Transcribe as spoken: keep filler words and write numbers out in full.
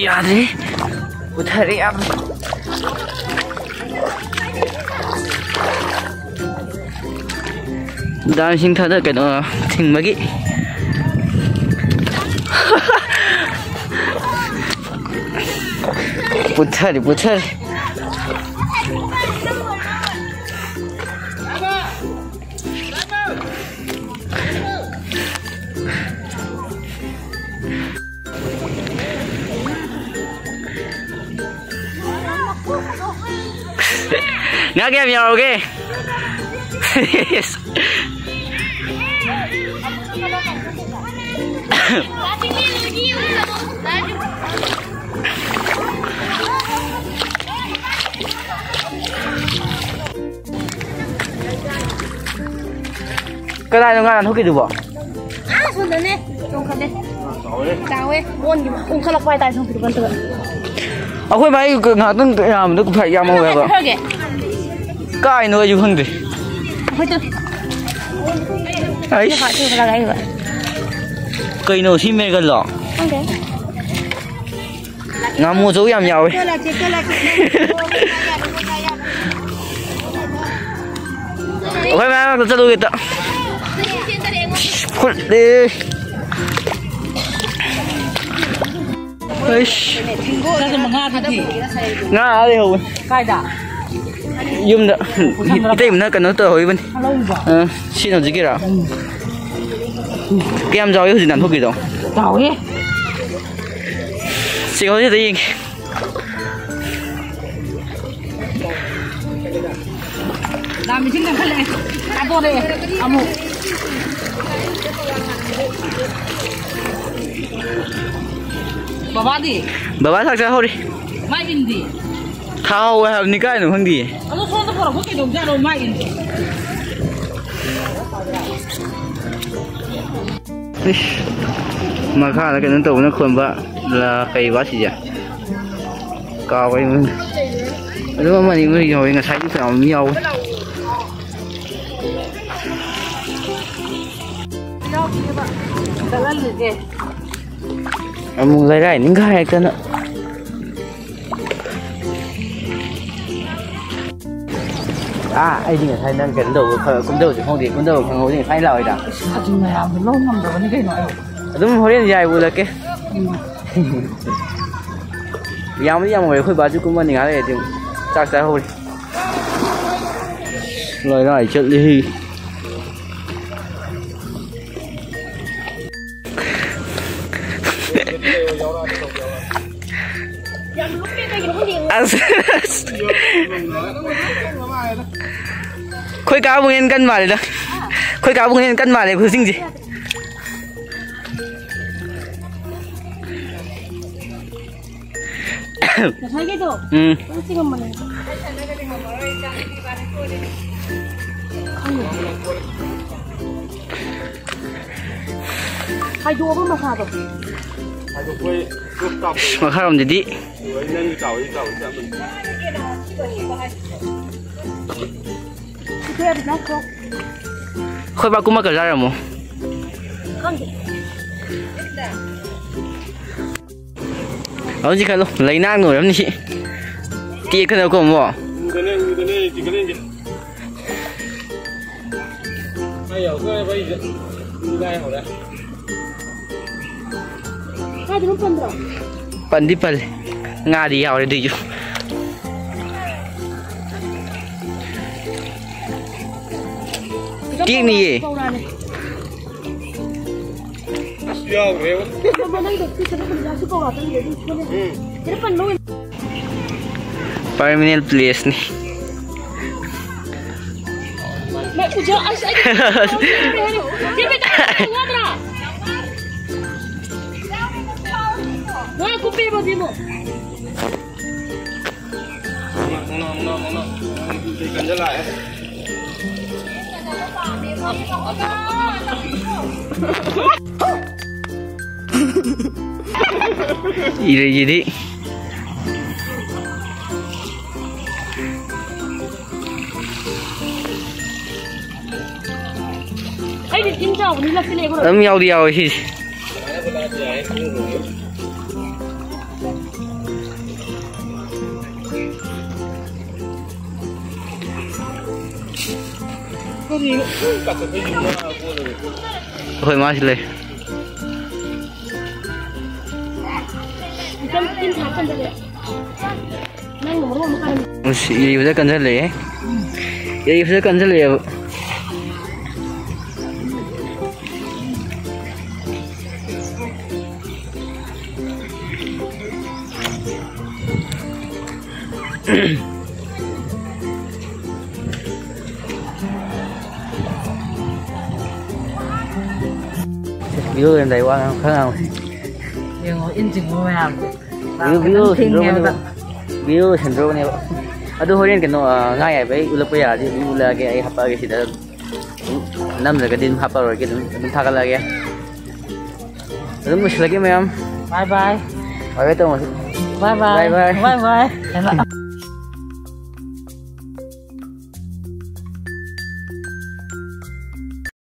ꯌꯥꯗ꯭ꯔꯦ꯫ ꯄꯨꯊꯔꯦ ꯌꯥꯝ꯫ ꯗꯥꯝ ꯏꯁꯤꯡ ꯊꯥꯗ ꯀꯩꯅꯣ ꯊꯤꯡꯕꯒꯤ꯫ ꯄꯨꯊꯔꯦ, ꯄꯨꯊꯔꯦ꯫ ꯉꯥ ꯀꯌꯥꯝ ꯌꯥꯎꯔꯒꯦ? ꯀꯗꯥꯏꯗ ꯉꯥ ꯅꯥꯟꯊꯣꯛꯈꯤꯗꯨꯕꯣ? ꯑꯥ, ꯁꯣꯝꯗꯅꯦ꯫ ꯆꯣꯡꯈꯠꯂꯦ꯫ ꯆꯥꯎꯋꯦ꯫ ꯑꯣꯟꯈꯤꯕ꯫ ꯑꯣꯟꯈꯠꯂꯛꯄ ꯍꯥꯏꯇꯥꯔꯦ, ꯁꯣꯝ ꯈꯤꯇꯪ ꯀꯟꯊꯕ꯫ ꯑꯩꯈꯣꯏ ꯃꯥꯏ ꯉꯥꯏꯍꯥꯛꯇꯪ ꯌꯥꯝꯕꯗ ꯐ-, ꯌꯥꯝ ꯍꯧꯋꯦ ꯍꯥꯏꯕ꯫ ꯀꯥꯏꯅꯣ ꯑꯩꯁꯨ ꯈꯪꯗꯦ꯫ ꯑꯩꯈꯣꯏ ꯇꯨ꯫ ꯑꯩꯁ꯫ ꯀꯩꯅꯣ ꯁꯤ ꯃꯦꯒꯜꯂꯣ? ꯈꯪꯗꯦ꯫ ꯉꯥꯃꯨ ꯑꯆꯧꯕ ꯌꯥꯝ ꯌꯥꯎꯋꯦ꯫ ꯑꯩꯈꯣꯏ ꯃꯌꯥꯝ ꯉꯥꯛꯇ ꯆꯠꯂꯨꯒꯦ ꯇ-, ꯈꯨꯠꯂꯦ꯫ ꯑꯩꯁ꯫ ꯆꯠꯂꯨ ꯃꯉꯥꯗꯨꯗꯤ꯫ ꯉꯥ ꯑꯥ ꯂꯩꯍꯧꯕꯅꯤ꯫ ꯀꯥꯏꯗ? ꯌꯨꯝꯗ꯫ ꯏꯇꯩꯃꯅ ꯀꯩꯅꯣ ꯇꯧꯍꯧꯔꯤꯕꯅꯤ꯫ ꯂꯧꯔꯤꯕꯣ? ꯑ, ꯁꯤꯅ ꯍꯧꯖꯤꯛꯀꯤꯔꯥ? ꯎꯝ꯫ ꯀꯌꯥꯝ ꯆꯥꯎꯋꯤ ꯍꯧꯖꯤꯛ ꯅꯥꯟꯊꯣꯛꯈꯤꯗꯣ? ꯆꯥꯎꯋꯦ꯫ ꯁꯤ ꯍꯧꯖꯤꯛꯇ ꯌꯦꯡꯒꯦ꯫ ꯂꯥꯝ ꯏꯁꯤꯡ ꯀꯟꯈꯠꯂꯛꯑꯦ꯫ ꯊꯥꯗꯣꯔꯛꯑꯦ ꯑꯃꯨꯛ꯫ ꯕꯕꯥꯗꯤ? ꯕꯕꯥ ꯆꯥꯛ ꯆꯥꯍꯧꯔꯤ꯫ ꯃꯥ ꯏꯟꯗꯤ? ꯊꯥꯍꯧꯋꯦ ꯍꯥꯏꯕꯅꯤ, ꯀꯥꯏꯅꯣ ꯈꯪꯗꯤꯌꯦ꯫ ꯑꯗꯣ ꯁꯣꯝꯗ ꯄꯨꯔꯛꯄ ꯀꯩꯗꯧꯖꯥꯠꯅꯣ ꯃꯥ ꯏꯟꯗꯤ? ꯏꯁ, ꯃꯈꯥꯗ ꯀꯩꯅꯣ ꯇꯧꯕꯅ ꯈꯣꯟꯕ, ꯂ-, ꯀꯩ ꯋꯥꯁꯤꯁꯦ? ꯀꯥꯎꯈ꯭ꯔꯦ ꯃꯃꯤꯡ꯫ ꯑꯗꯨꯝ ꯑꯃꯅꯤ ꯑꯃꯅꯤ ꯌꯥꯎꯋꯦ, ꯉꯁꯥꯏꯗꯤ ꯐꯅꯌꯥꯝ ꯑꯃ ꯌꯥꯎꯋꯦ꯫ ꯆꯠꯍꯜꯂꯤꯁꯦ꯫ ꯑꯃꯨꯛ ꯂꯩꯔꯥꯏ ꯅꯤꯡꯈꯥꯏꯔꯛꯇꯅ꯫ ꯑꯥ, ꯑꯩꯗꯤ ꯉꯁꯥꯏ ꯅꯪ ꯀꯩꯅꯣ ꯇꯧꯕ ꯈ-, ꯀꯨꯝꯗꯕꯁꯨ ꯈꯪꯍꯧꯗꯦ, ꯀꯨꯝꯗꯕ ꯈꯪꯍꯧꯗꯦ, ꯉꯁꯥꯏ ꯂꯥꯛꯑꯣꯏꯗ꯫ ꯑꯁ, ꯈꯥꯖꯤꯡ ꯃꯌꯥꯝꯗꯣ ꯂꯧ ꯉꯝꯗꯕꯅꯤ ꯀꯩꯅꯣ ꯑꯩ꯫ ꯑꯗꯨꯝ ꯍꯣꯔꯦꯟ ꯌꯥꯏ ꯎꯠꯂꯛꯀꯦ꯫ ꯎꯝ꯫ ꯌꯥꯝꯗꯤ ꯌꯥꯝꯃꯣꯏ, ꯑꯩꯈꯣꯏ ꯕꯥꯁꯨ ꯀꯨꯝꯃꯅꯤ ꯉꯥꯏꯍꯥꯛ ꯂꯩꯔꯗꯤ ꯑꯃꯨꯛ ꯆꯥꯛ ꯆꯥꯍꯧꯔꯤ꯫ ꯂꯣꯏꯔꯥꯏ ꯆꯠꯂꯤ꯫ ꯑꯁ, ꯑꯁ꯫ ꯑꯩꯈꯣꯏ ꯀꯥꯕꯨ ꯍꯦꯟꯅ ꯀꯟ ꯃꯥꯜꯂꯦꯗ꯫ ꯑꯩꯈꯣꯏ ꯀꯥꯕꯨ ꯍꯦꯟꯅ ꯀꯟ ꯃꯥꯜꯂꯦ ꯈꯨꯆꯤꯡꯁꯦ꯫ ꯉꯁꯥꯏꯒꯤꯗꯣ ꯎꯝ꯫ ꯑꯗꯨꯝ ꯆꯤꯡꯉꯝꯕꯅꯦ꯫ ꯈꯪꯗꯦ꯫ ꯍꯥꯏꯗꯣꯛꯑꯕ ꯃꯁꯥꯗꯣ꯫ ꯍꯥꯏꯗꯣꯛꯄꯩ ꯆꯨꯞ ꯇꯥꯕ꯫ ꯑꯁ, ꯃꯈꯥꯔꯣꯝꯗꯗꯤ ꯅꯪꯒꯤ ꯇꯥꯎ, ꯑꯩ ꯇꯥꯎ, ꯆꯞ ꯃꯥꯟꯅꯩ꯫ ꯏꯊꯣꯏ ꯑꯗꯨꯃꯥꯏꯅ ꯊꯣꯛ꯫ ꯑꯩꯈꯣꯏ ꯕꯥ ꯀꯨꯝꯃꯛꯀꯗ꯭ꯔꯥ ꯑꯃꯨꯛ? ꯈꯪꯗꯦ꯫ ꯍꯧꯖꯤꯛ ꯈꯜꯂꯣ, ꯂꯩꯅꯥꯡꯅ ꯑꯣꯏꯔꯝꯅꯤ ꯁꯤ꯫ ꯇꯦꯛꯀꯅꯕꯀꯣ ꯑꯃꯨꯛ꯫ ꯎꯗꯅꯦ, ꯎꯗꯅꯦ, ꯆꯤꯡꯈꯠꯂꯛꯏꯁꯦ꯫ ꯑꯩ ꯌꯥꯎꯗꯣꯔꯦ, ꯑꯩꯁꯦ꯫ ꯎ ꯀꯥꯏ ꯍꯧꯔꯦ꯫ ꯀꯥꯏꯗꯅꯣ ꯄꯟꯗ꯭ꯔꯣ? ꯄꯟꯗꯤ ꯄꯜꯂꯦ꯫ ꯉꯥꯗꯤ ꯌꯥꯎꯔꯦ ꯑꯗꯨꯏꯁꯨ꯫ ꯇꯦꯛꯅꯤꯌꯦ꯫ ꯄꯧꯔꯥꯅꯦ꯫ ꯑꯁ, ꯌꯥꯎꯈ꯭ꯔꯦꯕ꯫ ꯃꯃꯥꯡꯗ ꯁꯤ ꯆꯠꯂꯛꯄꯗ ꯌꯥꯁꯨ ꯄꯧꯔꯥ ꯆꯪꯗꯦ, ꯑꯗꯨꯝ ꯁꯣꯜꯂꯦ꯫ ꯎꯝ꯫ ꯁꯤꯗ ꯄꯟꯕ ꯑꯣꯏꯅ꯫ Permanent place ꯅꯤ꯫ ꯃꯥꯏ ꯎꯖꯥ, ꯑꯁ, ꯑꯩ ꯌꯥꯗ꯭ꯔꯥ? ꯉꯥ ꯀꯨꯞꯄꯦꯕ ꯁꯤꯃꯨꯛ꯫ ꯃꯨꯅꯥ, ꯃꯨꯅꯥ, ꯃꯨꯅꯥ, ꯃꯨꯅꯥ꯫ ꯀꯩ ꯀꯟꯖꯜꯂꯛꯑꯦ? ꯏꯔꯩꯁꯤꯗꯤ꯫ ꯑꯩꯗꯤ ꯇꯤꯟ ꯆꯥꯎꯕꯅꯤ ꯂꯛꯁꯤꯜꯂꯦ ꯑꯩꯈꯣꯏ꯫ ꯑꯗꯨꯝ ꯌꯥꯎꯗꯤ ꯌꯥꯎꯋꯦ ꯁꯤꯁꯦ꯫ ꯑꯩꯈꯣꯏ ꯃꯥꯁꯤ ꯂꯩ꯫ ꯑꯁ, ꯏꯕꯗ ꯀꯟꯖꯜꯂꯛꯑꯦ꯫ ꯏꯕꯗ ꯀꯟꯖꯜꯂꯛꯑꯦꯕ꯫ ꯚꯤꯗꯤꯑꯣ ꯌꯦꯡꯉꯝꯗꯥꯏ ꯋꯥ ꯉꯥꯡ-, ꯈꯔ ꯉꯥꯡꯉꯨꯁꯤ꯫ ꯌꯦꯡꯉꯣ, ꯏꯟ ꯆꯤꯡꯕ ꯃꯌꯥꯝꯁꯦ꯫ ꯚꯤꯗꯤꯑꯣ, ꯚꯤꯗꯤꯑꯣ ꯐꯖꯅ ꯊꯤꯡꯉꯦꯕ꯫ ꯚꯤꯗꯤꯑꯣ ꯁꯦꯝꯗꯣꯔꯛꯄꯅꯦꯕ꯫ ꯑꯗꯨ ꯍꯣꯔꯦꯟ ꯀꯩꯅꯣ, ꯑ, ꯉꯥ ꯌꯥꯏꯕ ꯑꯩ ꯎꯠꯂꯛꯄ ꯌꯥꯔꯗꯤ ꯑꯗꯨꯝ ꯎꯠꯂꯛꯑꯒꯦ, ꯑꯩ ꯍꯥꯞꯄꯛꯑꯒꯦ ꯁꯤꯗ꯫ ꯅꯝꯗ꯭ꯔꯒꯗꯤ ꯑꯗꯨꯝ ꯍꯥꯞꯄꯛꯑꯔꯣꯏꯒꯦ, ꯑꯗꯨꯝ, ꯑꯗꯨꯝ ꯊꯥꯒꯠꯂꯛꯑꯒꯦ꯫ ꯑꯗꯨꯝ ꯂꯣꯏꯁꯤꯜꯂꯒꯦ ꯃꯌꯥꯝ꯫ ꯕꯥꯏ ꯕꯥꯏ꯫ ꯕꯥꯏ ꯕꯥꯏ ꯇꯧꯔꯁꯤ꯫ ꯕꯥꯏ ꯕꯥꯏ꯫ ꯕꯥꯏ ꯕꯥꯏ꯫ ꯕꯥꯏ ꯕꯥꯏ꯫